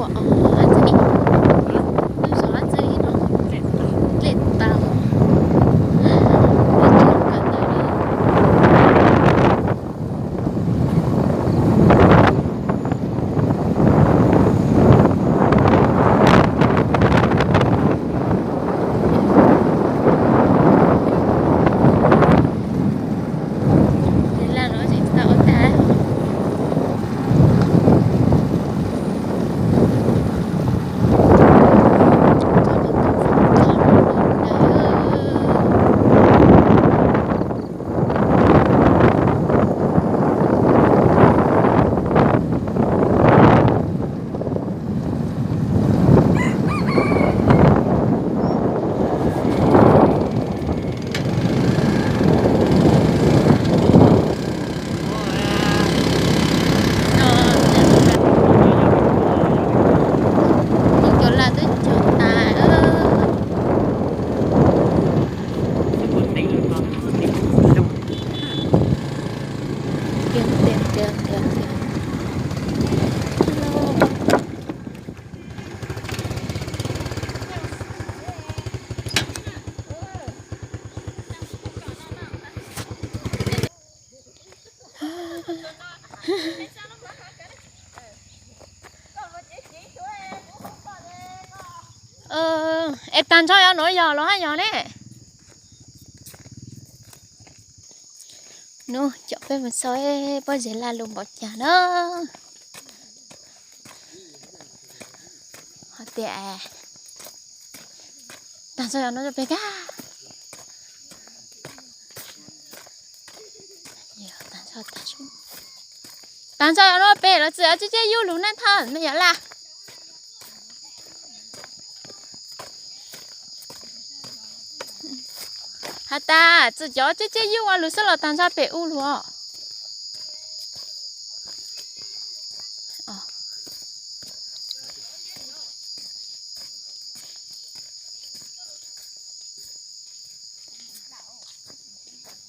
Cov laj twb cog tas. Es tag nrho yog no yog los hab yog ne? Nub, coj peb mus saib pob zeb laj lug npaum cas na. Hos tias tag nrho yog no coj peb kag. Tag nrho yog no pem los txawm tib ceg yuj lug na thaj me yom laj. Has tas txawm cov tib ceg yuj ua lug xwb los tag nrho pem u lug os.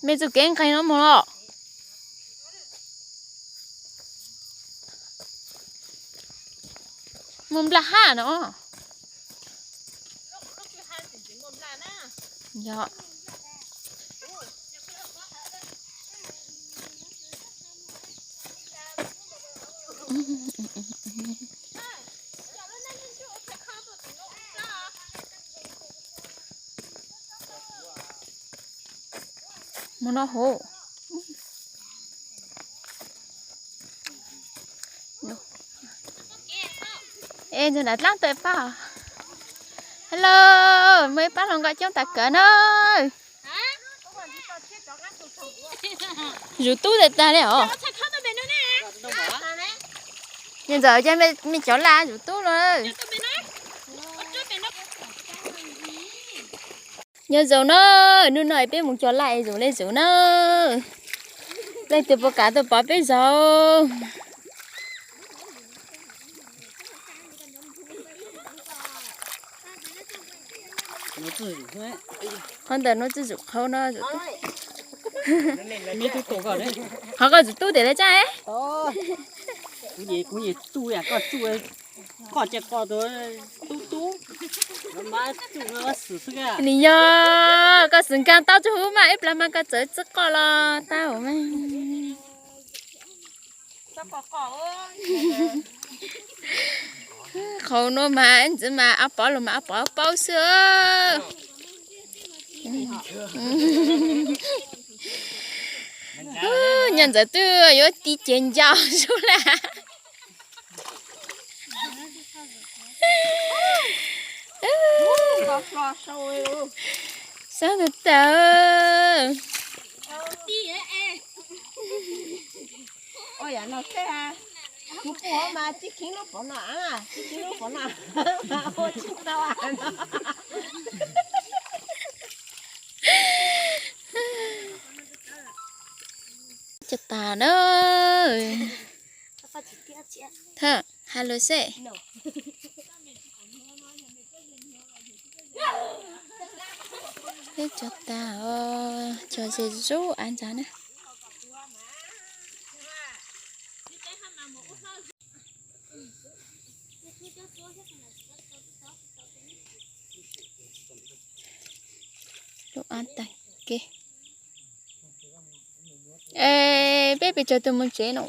Mej txuj kev nqes no mus los. Mus nplas haj no. Yog. Mus no hauv. Es ntawm dlaab tawm pab. Hello, muaj ib pab hluas nkauj coob tas kawg na. Zuv tub tas tag li os. Nyob ntawm ces mej cov laj zuv tub los. Nyob zoo na, hnub no peb mus cog laj es zuv le zuv na. Leej twg puas kam tuaj pov peb zaug. Qhov ntawm nuav tsi zuj qhau no. Qhov koj zuv tub tes le tsab. Kuv yeej tub, koj tub, koj ces koj tub tub. Nws yog koj xwm nkaag tau tsi huv mas ib plag mas koj txawm tsi qoj los tau mas. Qhov nuav mas ntxiv mas a pov lug mas a pov paub xwb. Nyob ntawd twb yuav ti ces ncau sub lawm. Sab ntawd tawm. Kuv pum mas tsi kheev lub pov no, tsi kheev lub pov no, ua tsi tau no. Cov tas na. Thawj, ha lus seb. Peb cov tas os, cov zes zub av ntag na. Tag kev. Es peb pes tsawg tus mus tsev no?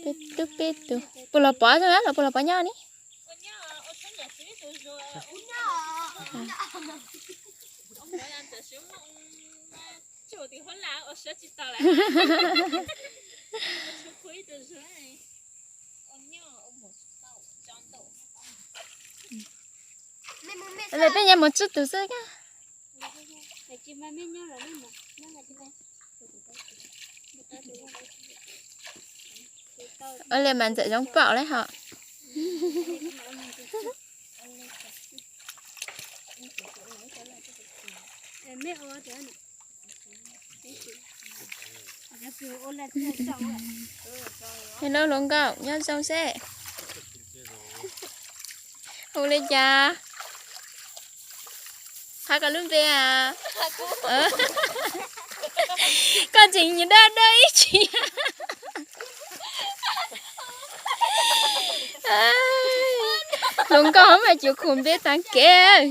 Peb tug, peb tug. Puas los pov xwb los puas los pov nyob ne? Peb nyob mus tsib tus xwb. Ua li mas ntxawm zoo paum li hos. Hello hluas nkauj, nyob zoo seb. Hu li cas? Qha koj lub npe as. Koj tseem dawb dawb ib tsis. Hluas nkauj mas cuv khum npe tag kev.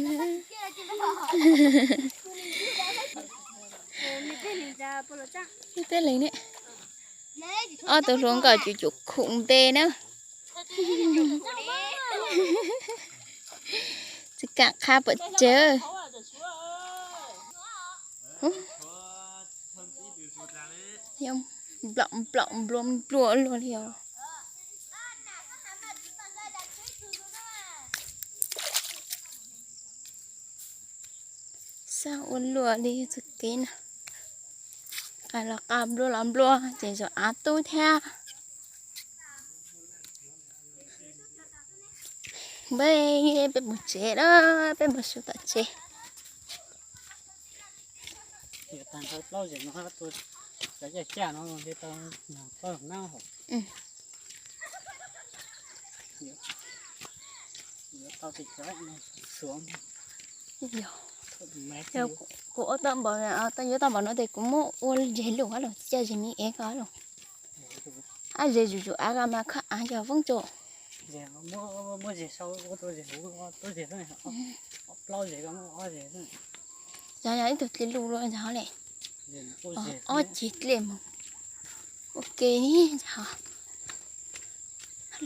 Peb leeg ne. Ob tug hluas nkauj cuv cuv khum npe na. Tsis kam qha pom tseg. Nplom nplom nplua nplua luaj li os. Xab ua luaj li txoj kev no. Qas los qas, nplua los nplua, ces zaum av tub thiab. Peb, peb mus tsev na, peb mus su tom tsev. Kuv ua tau npaum, tau yuav tau npaum no ces kuv muab ua zes lus los coj zes me ev ko los. Ab zes zuj zus av ko mas kho av yog voob tso. Yog yog ib tug dlej luj luaj ntag le. Ob ceg dlej mus ua ke ntag.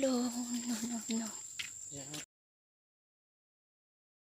Los no no no.